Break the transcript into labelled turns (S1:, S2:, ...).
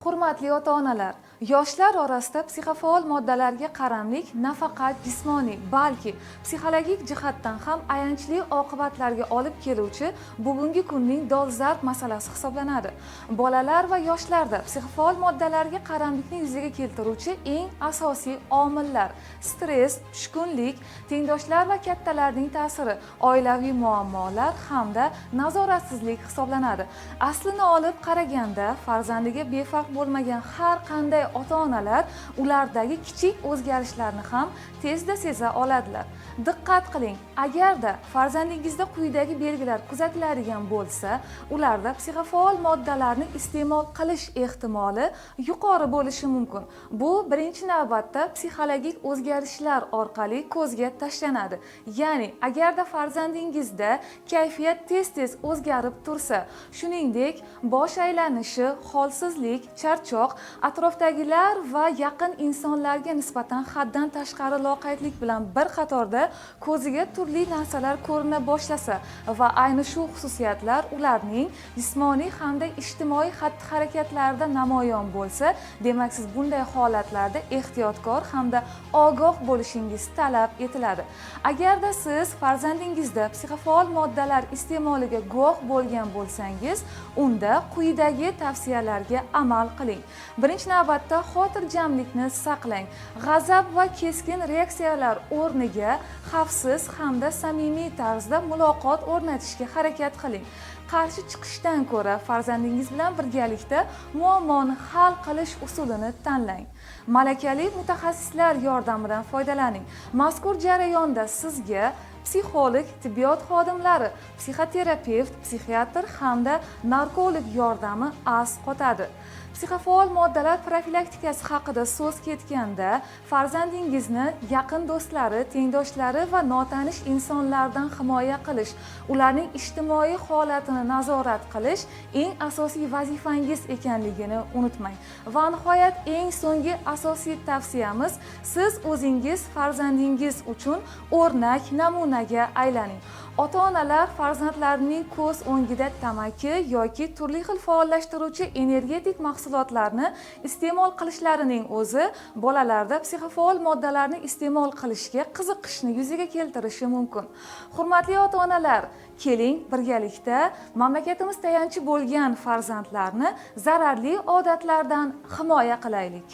S1: Hurmatli ota-onalar, yoshlar orasida psixofaol moddalarga qaramlik nafaqat jismoniy, balki psixologik jihatdan ham ayanchli oqibatlarga olib keluvchi bugungi kunning dolzarb masalasi hisoblanadi. Bolalar va yoshlarda psixofaol moddalarga qaramlikni yuzaga keltiruvchi eng asosiy omillar: stress, tushkunlik, tengdoshlar va kattalarning ta'siri, oilaviy muammolar hamda nazoratsizlik hisoblanadi. Aslini olib qaraganda, farzandiga befarq bo'lmagan har qanday ota-onalar ulardagi kichik o'zgarishlarni ham tezda seza oladilar. Diqqat qiling, agarda farzandingizda quyidagi belgilar kuzatiladigan bo'lsa, ularda psixofaol moddalarni iste'mol qilish ehtimoli yuqori bo'lishi mumkin. Bu birinchi navbatda psixologik o'zgarishlar orqali ko'zga tashlanadi. Ya'ni agarda farzandingizda kayfiyat tez-tez o'zgarib tursa, shuningdek, bosh aylanishi, holsizlik, charchoq, atrofdagilar va yaqin insonlarga nisbatan haddan tashqari loqaydlik bilan bir qatorda ko'ziga turli narsalar ko'rina boshlasa va ayni shu xususiyatlar ularning jismoniy hamda ijtimoiy xatti-harakatlarida namoyon bo'lsa, demak, siz bunday holatlarda ehtiyotkor hamda ogoh bo'lishingiz talab etiladi. Agarda siz farzandingizda psixofaol moddalar iste'moliga guvoh bo'lgan bo'lsangiz, unda quyidagi tavsiyalarga amal qiling. Birinchi navbatda xotirjamlikni saqlang. G'azab va keskin reaksiyalar o'rniga xavfsiz hamda samimiy tarzda muloqot o'rnatishga harakat qiling. Qarshi chiqishdan ko'ra farzandingiz bilan birgalikda muammoni hal qilish usulini tanlang. Malakali mutaxassislar yordamidan foydalaning. Mazkur jarayonda sizga psixolog, tibbiyot xodimlari, psixoterapevt, psixiatr hamda narkolog yordami asqotadi. Psixofaol moddalar profilaktikasi haqida so'z ketganda, farzandingizni yaqin do'stlari, tengdoshlari va notanish insonlardan himoya qilish, ularning ijtimoiy holatini nazorat qilish eng asosiy vazifangiz ekanligini unutmang. Va nihoyat, eng so'nggi asosiy tavsiyamiz: siz o'zingiz farzandingiz uchun o'rnak namunaga aylaning. Ota-onalar farzandlarining ko'z o'ngida tamaki yoki turli xil faollashtiruvchi energetik mahsulotlarni iste'mol qilishlarining o'zi bolalarda psixofaol moddalarni iste'mol qilishga qiziqishni yuzaga keltirishi mumkin. Hurmatli ota-onalar, keling, birgalikda mamlakatimiz tayanchi bo'lgan farzandlarni zararli odatlardan himoya qilaylik.